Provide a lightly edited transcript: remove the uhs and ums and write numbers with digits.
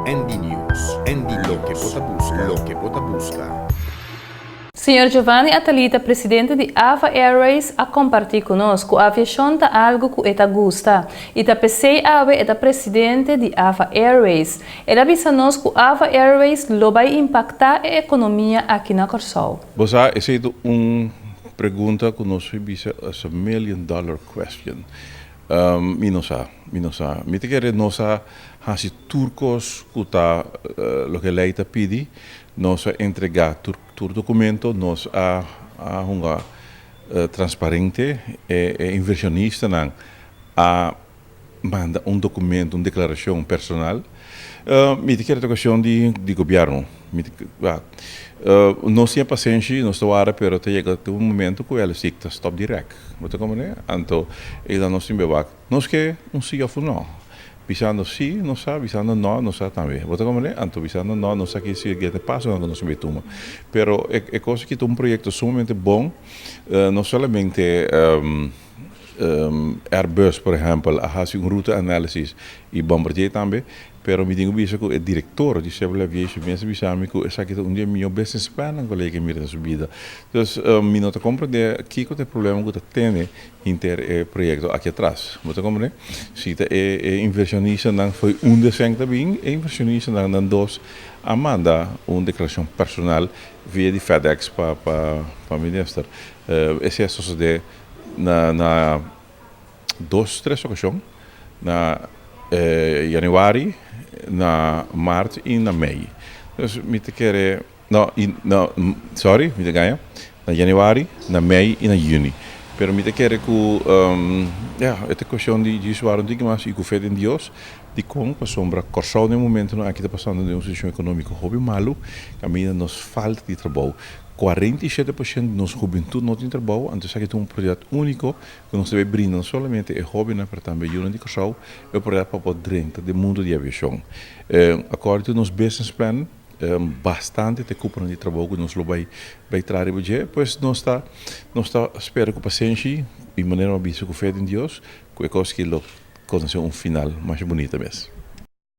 ND News, ND Loke bo ta busca, loke bo ta busca. Señor Giovanni Atalita, presidente di Ava Airways, a kompartí ku nos ku aviashon ta algu ku e ta gusta i ta p'esei awe e ta presidente di Ava Airways. El a bisa nos ku Ava Airways lo bai impaktá e ekonomia aki na Kòrsou. Bo sa, esei ta un pregunta ku nos a bisa is a million dollar question. Mi no sa, mi no sa. Mi ta kere nos a hasi tur kos ku ta loke lei ta pidi. Nos a entregá tur tur dokumento, nos a a hunga transparente. E e invershonistanan a manda un dokumento, un deklarashon personal. Mi ta kere ta kuestion di di gobièrnu. Mi ta nos tin e pasenshi, nos ta wara pero ta yega te un momento ku LSIC ta stòp dirèk. Bo ta komprendé? Anto e nan nos tin bewak. Nos ke un sí òf un nò. Bisando sí, nos sa, bisando nò, nos sa tambe. Bo ta komprendé? Anto bisando nò, nos sa ki siguiente pasonan ku nos tin tuma. Pero e e kos aki ta un proyekto sumamente bon, no solamente Airbus por ehèmpel a hasi un ruta análisis i Bombardier tambe, pero mi tin ku bisa ku e direktor di Civil Aviation mes a bisa mi ku esaki ta un di e mihó business plannan ku el a mira den su bida. Dus mi no ta komprendé kiko ta e problema ku ta tene hinter e proyekto aki atras. Bo ta komprendé? Si ta e e invershonistanan fo'i unda esei ta bin, e invershonistanan nan dos a manda un deklarashon personal via di FedEx pa pa pa minister. Esei a sosodé na na dos tres okashon, na yanüari, na mart i na mei. Dus mi ta kere, no, i no, sorry, mi ta gaña, na yanüari, na mei i na yüni. Pero mi ta kere ku, ya, e ta kueshon di djis wara un tiki mas i ku fe den Dios, dikon? Pasobra Kòrsou den e momentunan aki ta pasando den un situashon ekonómiko hopi malu, kaminda nos falta di trabou. 47% di nos hubentut no tin trabou, anto esaki ta un oportunidat úniko ku nos debe brinda no solamente e hóbennan pero tambe yunan di Kòrsou e oportunidat pa por drenta den mundu di aviashon. According to nos business plan bastante ta e kuponan di trabou ku nos lo bai bai traha riba dje, pues nos ta nos ta spera ku pasenshi i manera mi a bisa ku fe den Dios ku e kos aki lo konosé un final masha bunita mes.